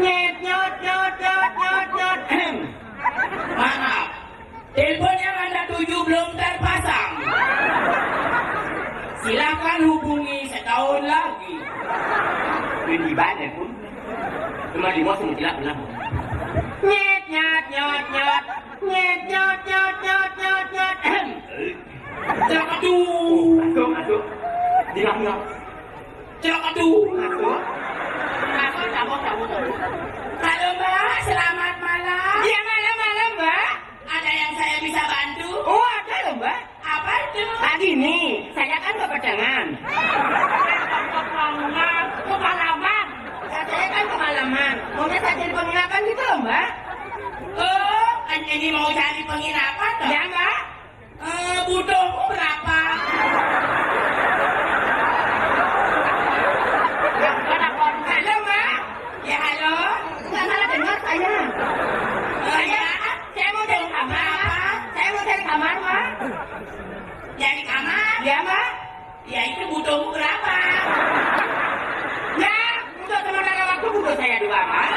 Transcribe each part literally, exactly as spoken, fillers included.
Nyet, nyot, nyot, nyot, nyot, nyot. Maaf, telepon yang Anda tuju belum terpasang. Silakan hubungi setahun lagi. Ini banyak pun. Cuma di musim tidak pernah. Nyet, nyat, nyot, nyot. Nyet, nyot, nyot, nyot, nyot, nyot. Celak aduh. Masuk, masuk. Diam, diam. Celak aduh. Masuk. Masuk, cabut, cabut, cabut. Halo, Mbak. Selamat malam. Iya, malam, malam, Mbak. Ada yang saya bisa bantu? Oh, ada loh, Mbak. Apa itu? Nah, gini, saya kan kepedangan. Kemalaman, kemalaman. Saya kan kemalaman. Maunya saya jadi penginapan gitu loh, Mbak. Oh, kan ini mau cari penginapan toh? Ya, Mbak. Eh, butuhmu berapa? Halo, Mbak. Ya, halo. Nggak salah dengar saya. Oh, ya. Saya mau cari kamar. Saya mau cari kamar, Mbak. Cari kamar? Ya, Mbak. Ya, itu butuhmu berapa? Ya, untuk sementara waktu butuh saya dua, Mbak.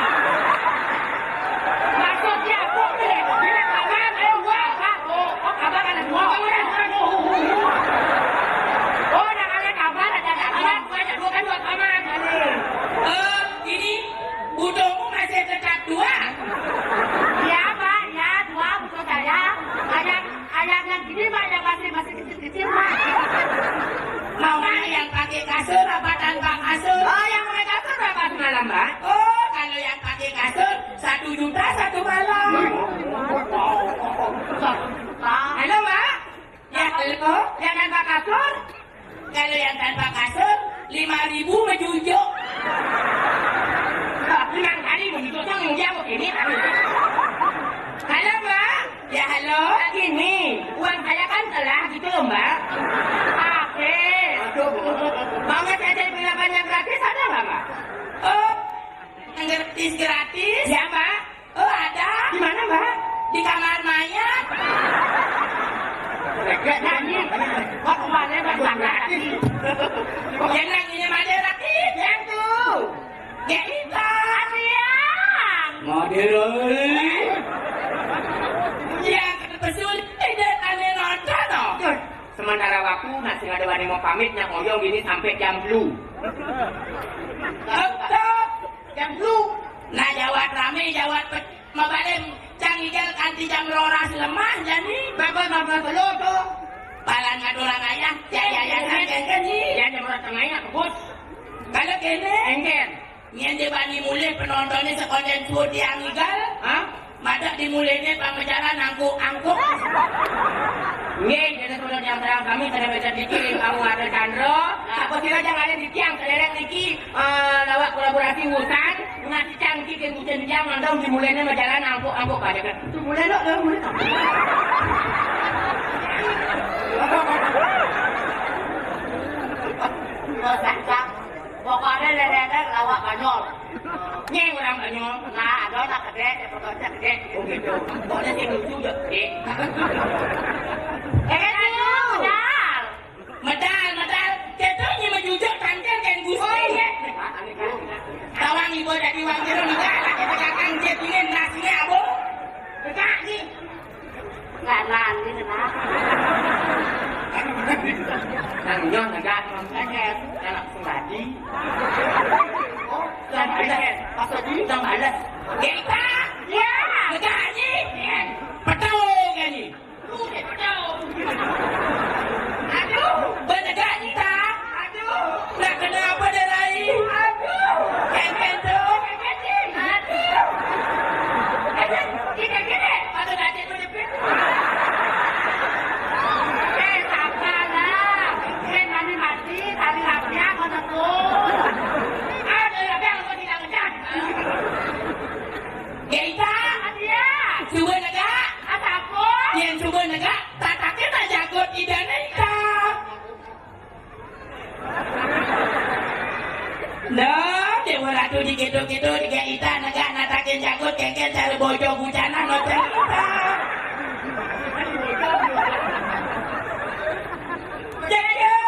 Maksudnya aku pilih, pilih kamar, ayo, dua, Pak. Oh, oh, kamar ada dua. Oh, udah, udah, udah. Oh, udah, ada kamar, ada kamar. Dua, ada dua, kan dua kamar. Oh, ini butuhmu masih tetap dua? Iya, Pak, ya, dua butuh saya. Kayak, kayak yang gini, Pak, yang masih, masih kecil-kecil, Pak. Maunya yang pakai kasur apa tanpa kasur? Oh, yang pakai kasur berapa semalam, Mbak? Oh, kalau yang pakai kasur, satu juta satu malam. Halo, Mbak? Ya, halo? Yang tanpa kasur? Kalau yang tanpa kasur, lima ribu mejujuk. Lah, lima kali mejujuk, yang dia mau ini. Halo, Mbak? Ya, halo? Gini, uang saya kan telah gitu loh, Mbak. Oke. Maunya saya cari penginapan yang gratis, ada nggak, Mbak? Oh, yang gratis-gratis? Ya, Mbak. Oh, ada. Di mana, Mbak? Di kamar mayat. Gak nyanyi. Kok kemarin Mbak, yang gratis? Yang nyanyinya Made Rakib, yang tuh. Gak bisa. Adrian. Made Rakib. Yang terpesul, tidak ada nonton, toh. Sementara waktu, nah, sing ada wani mau pamit, nyang oyong gini sampai jam dulu. Tetep jam dulu. Nah, jawat rame, jawat pe-, mabalem, cang igal kanti jam roras lemah, jani. Bapak, bapak, belum tuh. Palan ngadulang ayah, ya, ya, ya, ya, ya, ya, ya. Ya, jam roras tengahnya, bos. Kalau kene? Engken. Nyén dé bani mulih penontoné sekondén suud tiang igal? Hah? Madak di mulihné pang majalan angkuk-angkuk. Nggih, dene sudah diantarang kami, kada baca dikit, kamu ada Chandra. Apa sira jangan ada di tiang, sederek niki, eh, lawak kolaborasi urusan, ngasih cangkir dan kucing tiang, mandau di mulihné majalan angkuk-angkuk, pada kan. Itu mulih, lo, lo, mulih. Pokoknya lelele lawak Banyol. Nyé orang Banyol. Nah, ada tak gede, ya, pokoknya gede. Oh, gitu. Pokoknya sih lucu ya, gede. Eh, aduh. Medal, medal. Kita ini menjujuk tangkil kan Gusti. Oh, iya. Tawang ibu jadi wang jero negara, kita kakang jet ini nasinya abu. Tegak nih. Nggak nanti, nah. Nang Nyon negak, Nong. Anak Suradi. Oh, yang bales. Pas tadi yang bales. Kita? Ya. Negak ni. Betul kan ni? Lu ni betul. Aduh, benegak ni tak? Aduh. Nak kena apa dia lain? Aduh. Kenten tu. Aduh. Kenten, kenten. Patut dah cakap Eh, sabarlah. Eh, mandi-mandi, tali rapiak, kau tekuk. Ada rapiak, kau tidak ngejar. Ya, Ita. Adia. Cuba negak. Asapun. Yang cuba negak, tak takut tak jagut, Ida ni, Ita. Nah, Dewa Ratu dikitu-kitu, diga Ita, negak natakin jagut, kengken cara bojo bujana, no cerita. Jagat,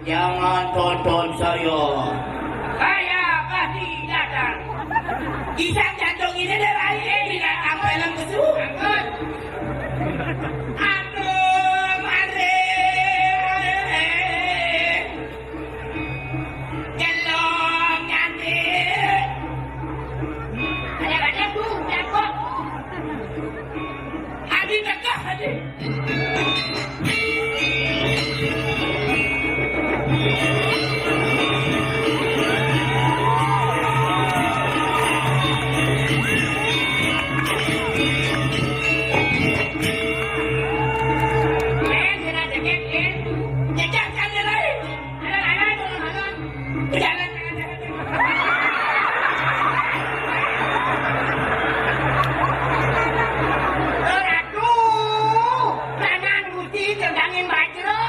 Jangan tonton saya. Saya pasti datang. Pisang jantung ini dari binatang film kesu. Aduh, mare. Gelong nyantik. Ada-ada tuh, cakep. Adi tegah, Adi. Aduh, tangan Gusti tendangin bajro.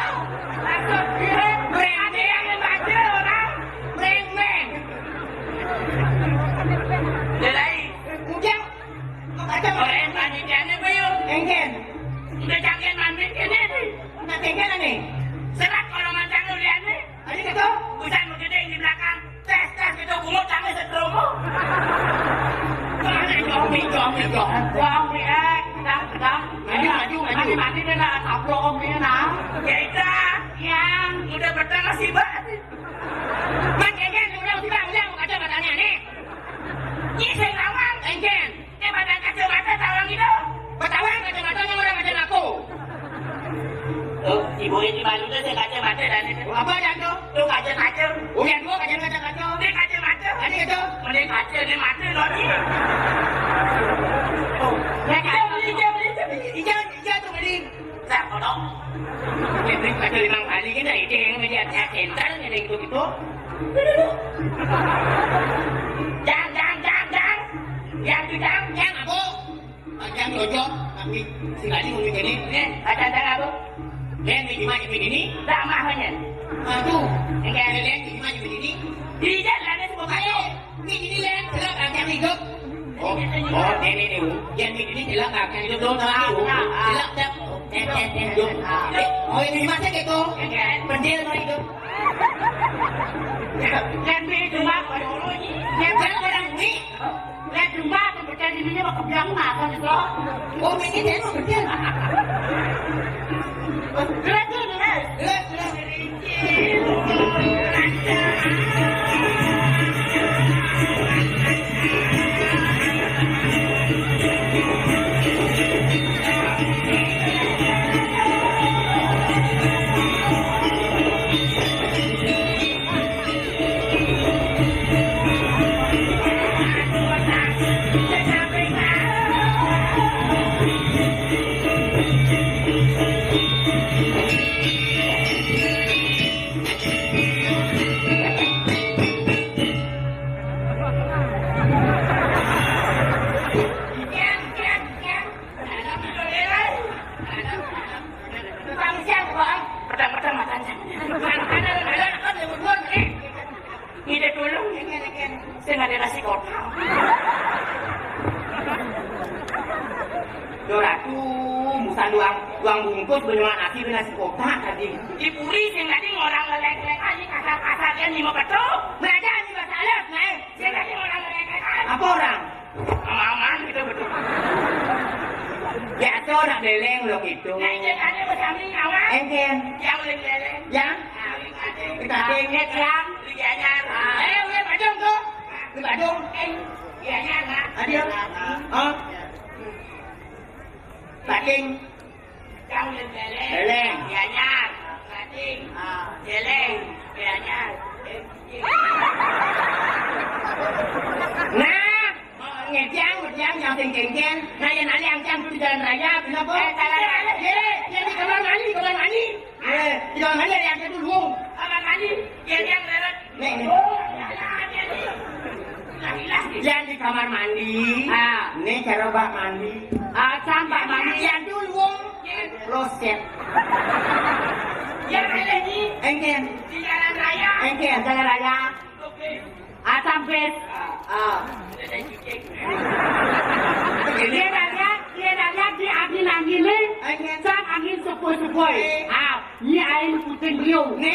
Maksud dia, berengkeng bajro orang. Breng, breng. Jelai. Ujang. Kacang. Orang panitianya belum. Engken. Udah canggih mandi ini. Nah, engken nih. Serat kalau macam lu lihat nih. Ayo gitu. Bukan begitu yang di belakang. Tes, tes gitu, bungut kami setromo. Kami, kami, kami, kami, eh, sedang, sedang. Maju, maju, maju. Mati, mati, dia nak taplok om ini, nah. Ya, itu. Yang udah bertengah sih, Mbak. Mas, engken, udah, udah, udah, kacamatanya nih. Ini saya lawan. Engken. Eh, pakai kacamata tawang itu. Betawi kacamatanya orang macam aku. Tuh, ibu ini malu tuh, saya kacamata dan itu. Apa dan tuh? Tuh, kaca-kaca. Oh, yang dua kaca-kaca. Ini kacamata. Tadi itu. Mending kaca, ini mata, loh, ini. Oh, ya, hijau, hijau, hijau, hijau. Hijau, hijau tuh, mending. Lah, kodok. Ini pada limang kali ini, ide yang melihatnya center, ini itu, itu. Dulu, dulu. Jang, jang, jang, jang. Yang itu, jang, jang, apa? Jang, jojok, tapi si kali ngomong gini, nih, ada, ada apa? Nih, di rumah ini. Dah, mah, hanya. Aduh. Ini kayak, nih, di rumah ini. Di jalan, ada sebuah kayu. Ini, ini, Len, celak, ah, yang hidup. Oh, oh, ini, ini, uh. Yang ini, ini, celak, ah, yang hidup, dong, celak, uh. Celak, celak. Eh, eh, eh, hidup. Eh, oh, ini masih gitu. Pendil, mari hidup. Yang ini cuma, yang orang ini. Yang cuma, seperti ini, mah kebiang, mah, kan, itu. Oh, ini, ini, pendil. Jelas, jelas, jelas. Jelas, jelas. Pedang-pedang matanya. Ini tulung. Sing ada nasi kotak. Doratu, musan doang, doang bungkus, banyak nasi, nasi kotak tadi. Di puri, sing tadi orang ngelek-ngelek aja, kasar-kasar, dia lima betul. Belajar di bahasa Arab, naik. Sing tadi orang ngelek-ngelek aja. Apa orang? Aman gitu, betul. Biasa nak beleng lo gitu. Nah, itu ada bersama awan. Engken. Yang boleh beleng. Ya? Kita ding. Yang. Lu Gianyar. Eh, udah Bajong tuh. Lu Bajong. Eh, Gianyar, nah. Adil. Hah? Baking. Yang boleh beleng. Beleng. Gianyar. Baking. Ah, beleng. Gianyar. Eh, nah, ngejang, ngejang, yang sing kengken. Nah, yang ada yang jang di jalan raya, kenapa? Eh, jalan raya. Ye, yang di kamar mandi, kamar mandi. Ye, di kamar mandi ada yang jadul, wong. Kamar mandi, yang, yang lewat. Nih, nih. Oh, ya, ya, ya, ya. Lah, hilang. Yang di kamar mandi. Ah. Nih, cara bak mandi. Ah, can bak mandi. Yang jadul, wong. Kloset. Yang ada ini. Engken. Di jalan raya. Engken, jalan raya. Oke. Asam pes. Ah. Dia dah lihat, dia dah lihat di angin-angin ni. Angin. Sang angin sepoi-sepoi. Eh. Ah, ni air puting beliung. Ni.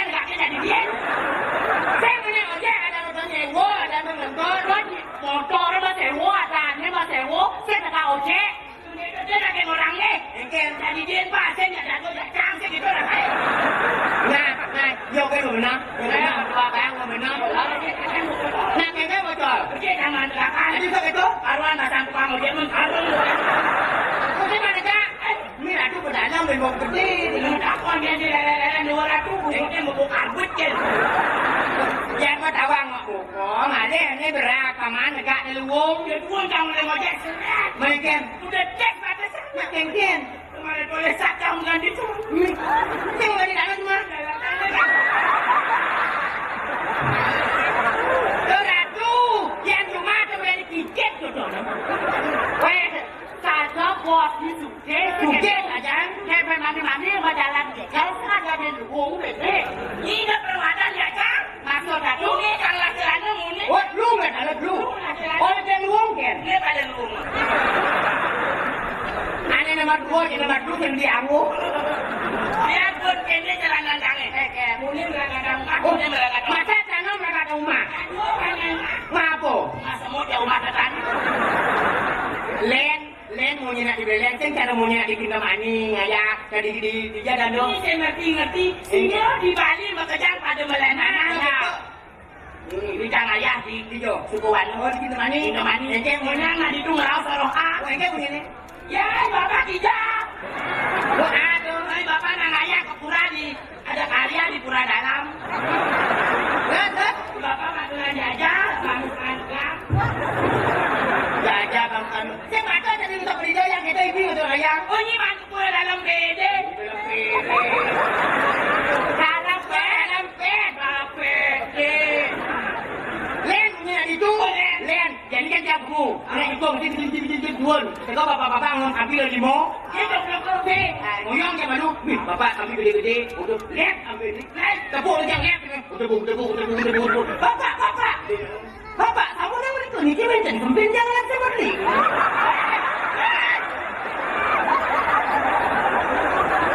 kan gak kena di dia. Saya punya ojek, ada motor sewa, ada motor, motor mas sewa, ada ini mas sewa, saya kata ojek. Dia pakai orang nih. Engke jadi dia, Pak, saya nggak jago, nggak cang, saya gitu lah, Pak. Nah, nah, yo, kayak mau menang, mau menang, Pak, kayak mau menang. Nah, kayak mau bocor. Oke, jangan tekan. Jadi, sok itu? Karuan pasang tukang ojek, men, karung. Oke, mana, Kak? Ini aku pedanya memang gede. Ini aku ambil di lele-lele dua ratus, ini mau buka karbit, kan? Ya, mau tawang, mau. Oh, ngalih, ini berat, paman, negak di luwung. Ya, tuan, jangan ngojek, seret. Mungkin. Udah cek batasnya. Nak kengken. Kemarin boleh satpam ganti tuh. Sing dari dalam mah. Lo ratu, yang rumah tuh dari kicit tuh, tuh. Weh, saja bos di sugih, sugih aja. Kayak mandi-mandi sama jalan di jalan, ada di luwung, ini. Ini perwadan ya, Cang? Maksud aku. Ini kan laki-laki muni. Oh, lu nggak ada lu. Oleh dia luwung, kan? Ini pada luwung. Ane nomor dua, yang nomor dua yang dianggu. Dia pun kene celana dange. Eh, eh, muni celana dange. Oh, muni celana dange. Masa celana mereka ke rumah? Aduh, kan enak. Ngapa? Mas Nak dibeleng, sing cara munyi nak dipinta maning, ayah. Jadi di, di, di jalan dong. Ini saya ngerti-ngerti. Iya, di Bali makejang pada melenan, ayah. Hmm, di jalan ayah, di, di jo, suku Wanu. Oh, dipinta maning. Pinta maning. Engke munyi nak ditu ngerau soroha. Oh, engke munyi ni. Ya, bapak tidak. Aduh, ai bapak nang ayah ke pura di Ada karya di Pura Dalam. Terus, terus? Bapak mah kena jajal, Bang Anggam. Jajal, Bang Anggam. Saya baca tadi untuk kerja yang kita ini untuk ayah. Oh, ini masuk Pura Dalam bede. Dalam bede. Dalam bede. Dalam bede. Dalam bede. Len, ini ada itu. Oh, Len. Len. Jadi kan tiap bu, anak itu mesti bikin bikin bikin buan. Tengok bapak-bapak ngomong ambil lagi mau. Dia tak pernah kerja. Ngoyong dia malu. Wih, bapak kami gede-gede. Udah lihat ambil ni. Lihat, tepuk dia lihat. Udah bu, udah bu, udah bu, udah bu, udah bu. Bapak, bapak. Bapak, kamu dah berikut ni, dia macam sempit jangan seperti.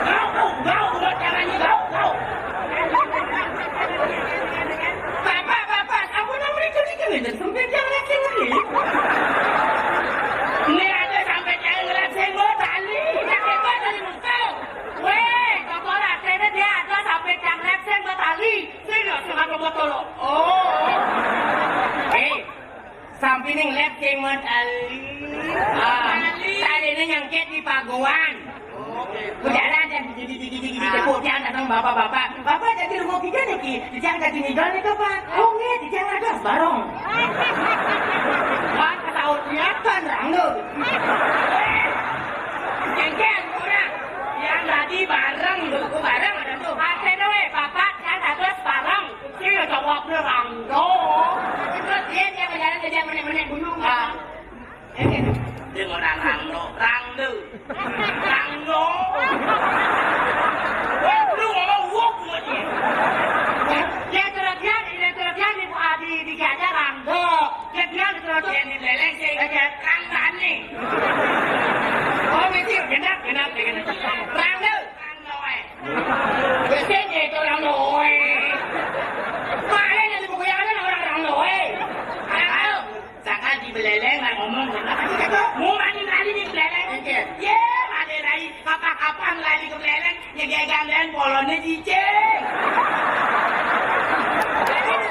Gau, gau, gau, buat caranya gau, gau. Bapak, bapak, sampun nang mriko niki ngenten sempit yang lagi ngeri. Ini ada sampai yang lagi mau tali, nak hebat dari musuh. Weh, kok ora kene dia ada sampai yang lagi mau tali. Sing yo sing ada botol. Oh. Eh, Sampining lep sing metali. Ah, tadine nyangkit di pagoan. Ku jalan dan gigi gigi gigi gigi tepuk tiang datang bapak-bapak. Bapak jadi rumah kita niki, tiang jadi nidal nih bapak. Oh nggih, tiang ada barong. Wah, tahu dia kan rangga. Jengkel ora. Yang tadi bareng, dulu bareng ada tuh. Bapak, kan ada bareng. Iya, jawabnya rangdo. Terus dia, dia berjalan, dia menek-menek gunung. Ah. Eh, dia mau rangdo, rangdo. Rangdo. Wah, lu ngomong wok buat dia. Dia terus dia, dia terus dia, nih, Bu Adi, di Jaja rangdo. Dia, dia terus dia, di Leleng, sih. Oke. Rangdane. Oh, betul. Genap, genap, genap. Rangdo. Rangdo, eh. Wis sing itu orang doe. Paling yang dibukuyakan orang orang doe. Ayo, jangan di Beleleng lah ngomong. Mau mandi kali di Beleleng. Oke. Ye, ada lagi kapan-kapan lagi ke Beleleng, ya gagangan polone cicing. Cicing.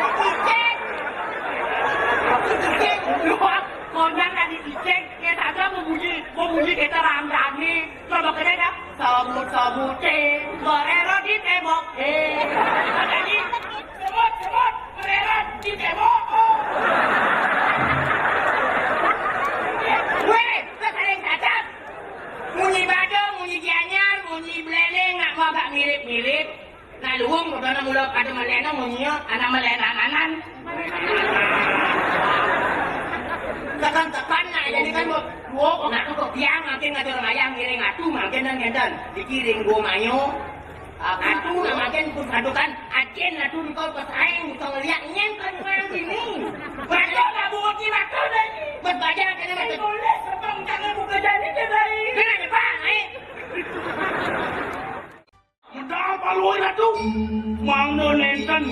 Cicing. Wah, kondang tadi cicing, ya saja mau bunyi, mau bunyi kita randani. Coba kena dah. Semut-semute, berero di tembok. Eh, ada ni. Semut, semut, berero di tembok. Oh. Weh, kau saling cacap. Munyi badung, munyi gianyar, munyi beleleng, nak mau agak mirip-mirip. Nah, luwung, padahal mula pada melena munyinya, anak melena anan. Tekan-tekan, nak, jadi kan, bu, bu, nak, kok tiang, makin ngajar layang, ngiring atu, makin dan ngenten. Dikiring, bu, mayo. Ah, atu, nak, makin, pun, aduh, kan, acen, atu, engkau pesaing, engkau ngeliat, nyen, kan, orang sini. Baca, nak, bu, wakil, wakil, dah, ni. Berbaca, kena, kena. Boleh, sebab, jangan buka jadi, dia baik. Kena, cepat, naik. Medal paluin atuh. Mangga nenten.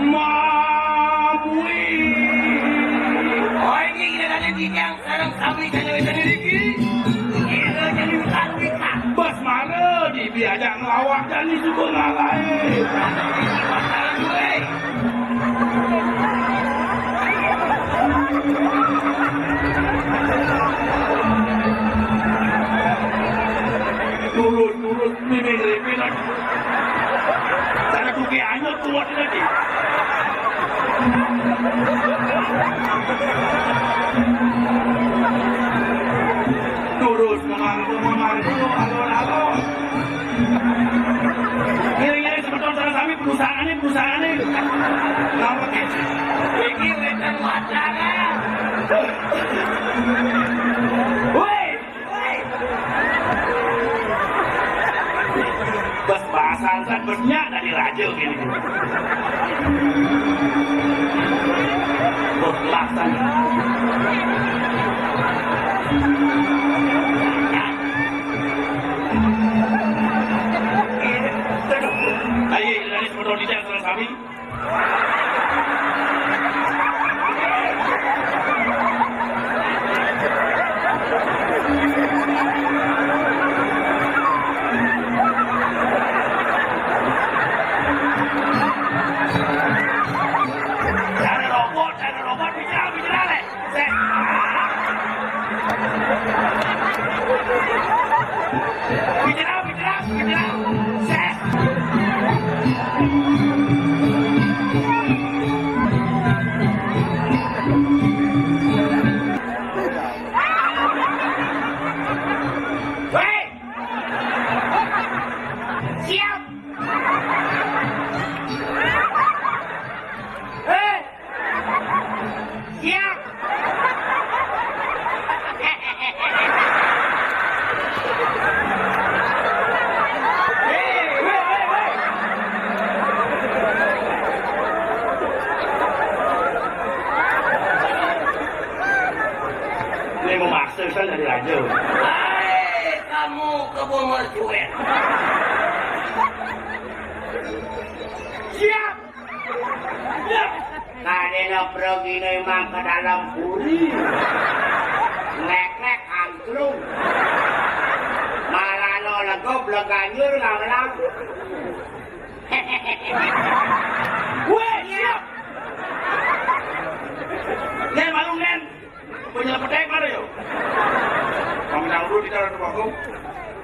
Mamui. Oh, ini gilirannya Bidang sareng sami kaya wetan niki. Gilirannya Bintang Bintang. Bos mara diajak ngelawak dan disuruh ngalahin. Turun, turun, miming ripin lagi. Cara duke anyut kuat lagi. Turun, memang, memang, alon-alon. Ngiring-ngiring semeton sareng sami perusahaane, perusahaane. Napa iki wetan Mataram. Woi, woi. Bos bahasa kan bos nyak dari raja gini. Bos laksan. Ayo, dari semeton tidak salah sami. Kan dari raja. Hai, kamu kebo mercuet. Siap. Siap. Kadena pragina emang ke dalam puri. Nglek-nglek angklung. Marano legop leganjur ngamelang. Gue siap. Nen, malu, Nen. Penyelepetek mana, yo? Kami dahulu di dalam rumahku.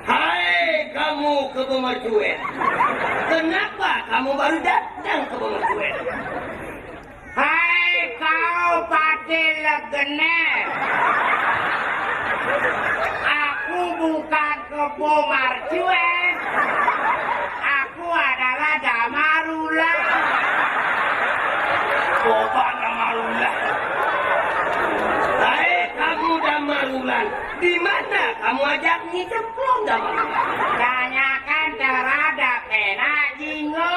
Hai, kamu ke Pemercuet. Kenapa kamu baru datang ke Pemercuet? Hai, kau Pate Legener. Aku bukan kebo marcuet. Aku adalah Damarula. Coba Damarula. Hai, kamu Damarula. Di mana kamu ajak Nyi Cemplung, Damarula? Tanyakan terhadap enak Jingo.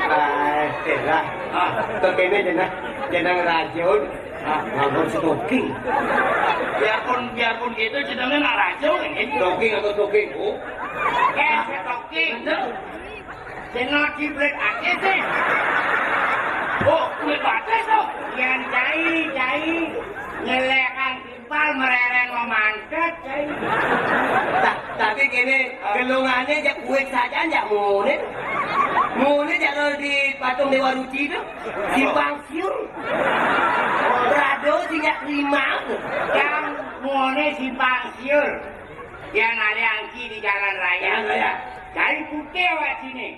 Ah, Tera. Ah, kok kene jeneng, jeneng raja. Ah, nganggo stoking. Biarpun, biarpun gitu, jenenge nak raja, kan, gitu. Stoking atau stoking, Bu? Eh, stoking. Bener. Jeneng kiblat aja sih. Oh, kiblat aja tuh. Yang cai, cai. Nyelekan timpal, mereren memantet, cai. Ta-, tapi kene, gelungane jak kuit saja, jak ngone. Ngone jak di patung Dewa Ruci itu. Simpang siur. Prado sing jak lima. Yang ngone simpang siur. Yang ale angki di jalan raya. Jalan raya. Cai putih awak sini.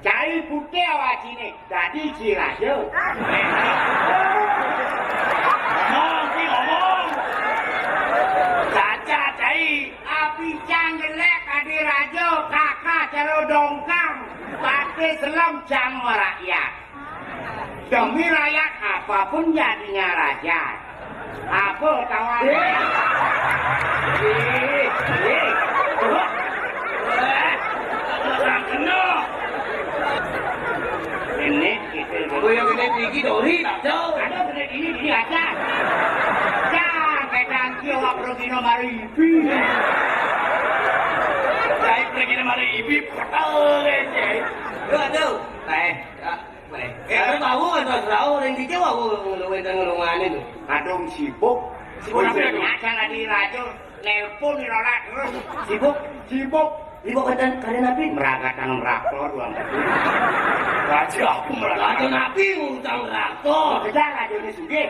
Cai putih awak sini. Dadi si raja. Ngomong, si ngomong. Caca, cai. Api cang jelek adi raja, kakak caro dongkang. Pate selem cang merakyat. Demi rakyat apapun jadinya raja. Apa tawar? Eh. Eh, eh. Wah. Eh, orang kena. Ini kita. Aku yang kena tinggi dori, tak tahu. Ada kena ini, ini ada. Jangan kayak dangki awak pergi nomor ibi. Saya pergi nomor ibi, petal aja. Aduh, aduh. Eh, ya. Eh, kan tahu kan, pas tahu, yang di Jawa, aku ngeluhin dan ngelungani tuh. Kadung sibuk. Sibuk apa itu? Acara di raja, nelpon di Lola terus. Sibuk? Sibuk. Sibuk kan, kalian apa? Meragatan meraktor, doang. Raja aku meragatan apa? Utang meraktor. Kita raja ini sugih.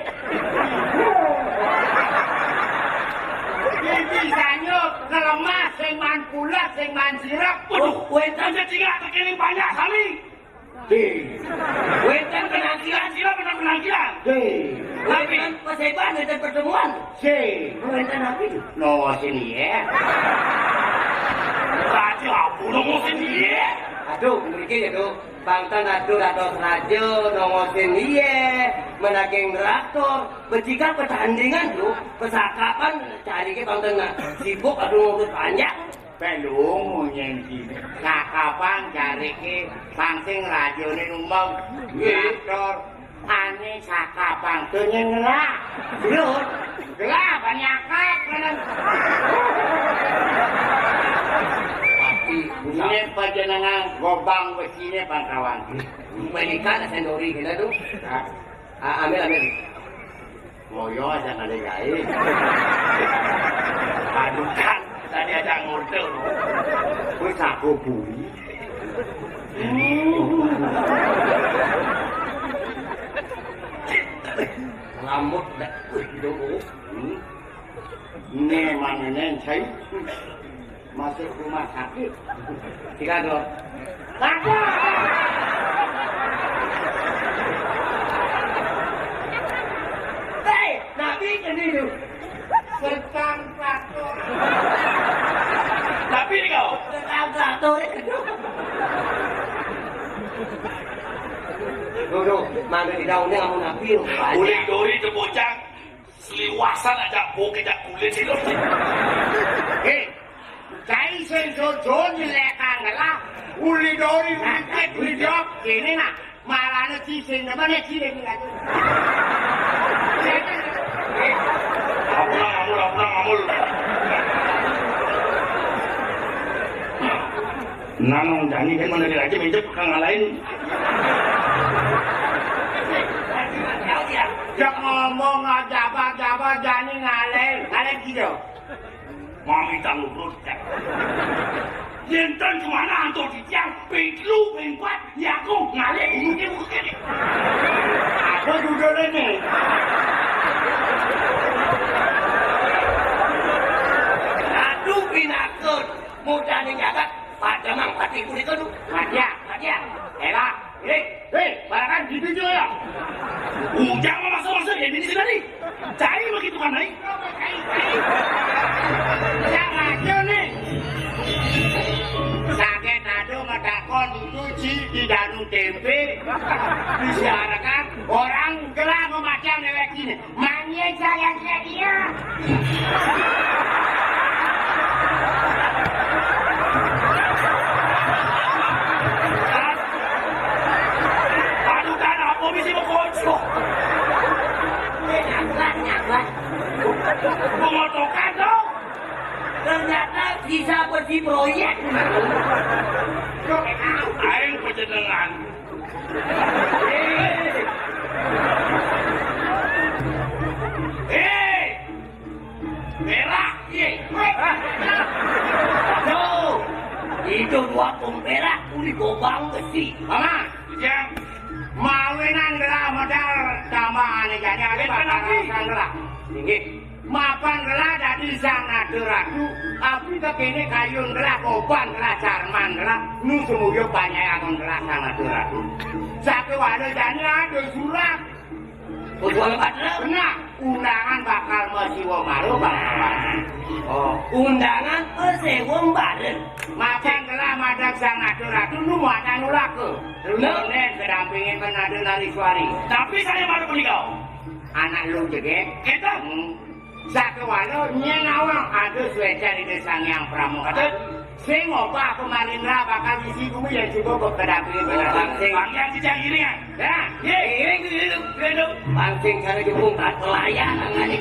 Ini sanyuk, ngelemas, sing man pulas, sing man sirap. Waduh, wénten. Aja tinggal terkiring banyak kali. Sing. Wénten penampilan, sira pernah penampilan? Sing. Tapi wénten paséban, wénten pertemuan? Sing. Wénten apa itu? Nongo sing iyé. Raja apa nongo sing iyé? Aduh, mriki ya, Duk. Bangtan aduh dados raja nongo sing iyé, menaging nraktor, becika pertandingan, Duk. Pesakapan cari ke bangtan sibuk aduh ngurus banyak. Pelung munyen kene. Cakapang jarike pangsing rajane numbang. Nggih. Nglaktor ane cakapang dene ngelak. Lho, gelap nyakap kenen. Pati. Ini panjenengan gobang wesine pangkawan. Menika sendori kene tuh. Ah, ambil, ambil. Ngoyo aja kali gaé. Aduh, kan, tadi aja ngorder. Kuwi sago buri. Rambut nek wis lho. Hmm. Ini emang ini saya. Masuk rumah sakit. Tiga, dua. Laku. Hei, nabi kene lho. Tentang traktor. Nabi kau. Tentang traktor itu. Lho, lho, mangga di daunnya kamu nabi lho. Uling dori tebocang. Seliwasan aja bokeh jak kulit itu. Hei, cai sing jojo nyelekang lah. Uli dori, uli tek, uli diok. Kene nah, marane ci sing demen ya ci lagi lagi. Nang jani kan mana lagi meja pegang lain. Cak ngomong jabat-jabat jani ngalih, ngalih gitu. Mami tanggung perut. Yénten kemana antuk titiang, ping telu, ping pat, ya aku ngalih, ngene, ngene. Apa judulnya nih? Aduh, pinakut. Mudane jagat, pada mang pati kulit tu. Madia, madia. Elah, eh, eh, balakan gitu juga ya. Ujang mah masuk-masuk ya, ini sendiri. Cai mah gitu kan, ai. Yang aja nih. Sakit aduh, matakon itu ci di danu tempe. Disiarakan orang gelah memacang dewek ini. Manye saya dia. Aduh, kan apa bisa mau kocok? Nyabat, nyabat. Pemotokan dong. Ternyata bisa bersih proyek. Aing pejenengan. Hei! Hei! Berak, ye. Tuh, itu dua pemberak uli gobang besi. Mama, jang. Mawinan gelah modal tambahan jani ada bakal gelah. Inggih. Mapan gelah dadi sang nada ratu, abdi kekene kayun gelah, koban gelah, carman gelah, nu sumuyup panyayangan gelah sang nada ratu. Sakewala jani ada surat. Betul, Pak. Nah, undangan bakal masiwa malu bakal. Oh, undangan masiwa malu. Mapan gelah madan sang nada ratu, nu madan ulaka. Bener. Nen kedampingin nada nari suari. Tapi saya baru menikah. Anak lu jegek. Kita. Hmm. Sakewala nyén awang ada suécan Ida Sang Hyang Pramokata. Sing obah kemarin ra bakal isi bumi ya cukup kedapi benar. Bang sing. Bang yang sejak ini ya. Ya, ye, ini dulu, dulu. Bang sing cara jepung tak pelayan ngene.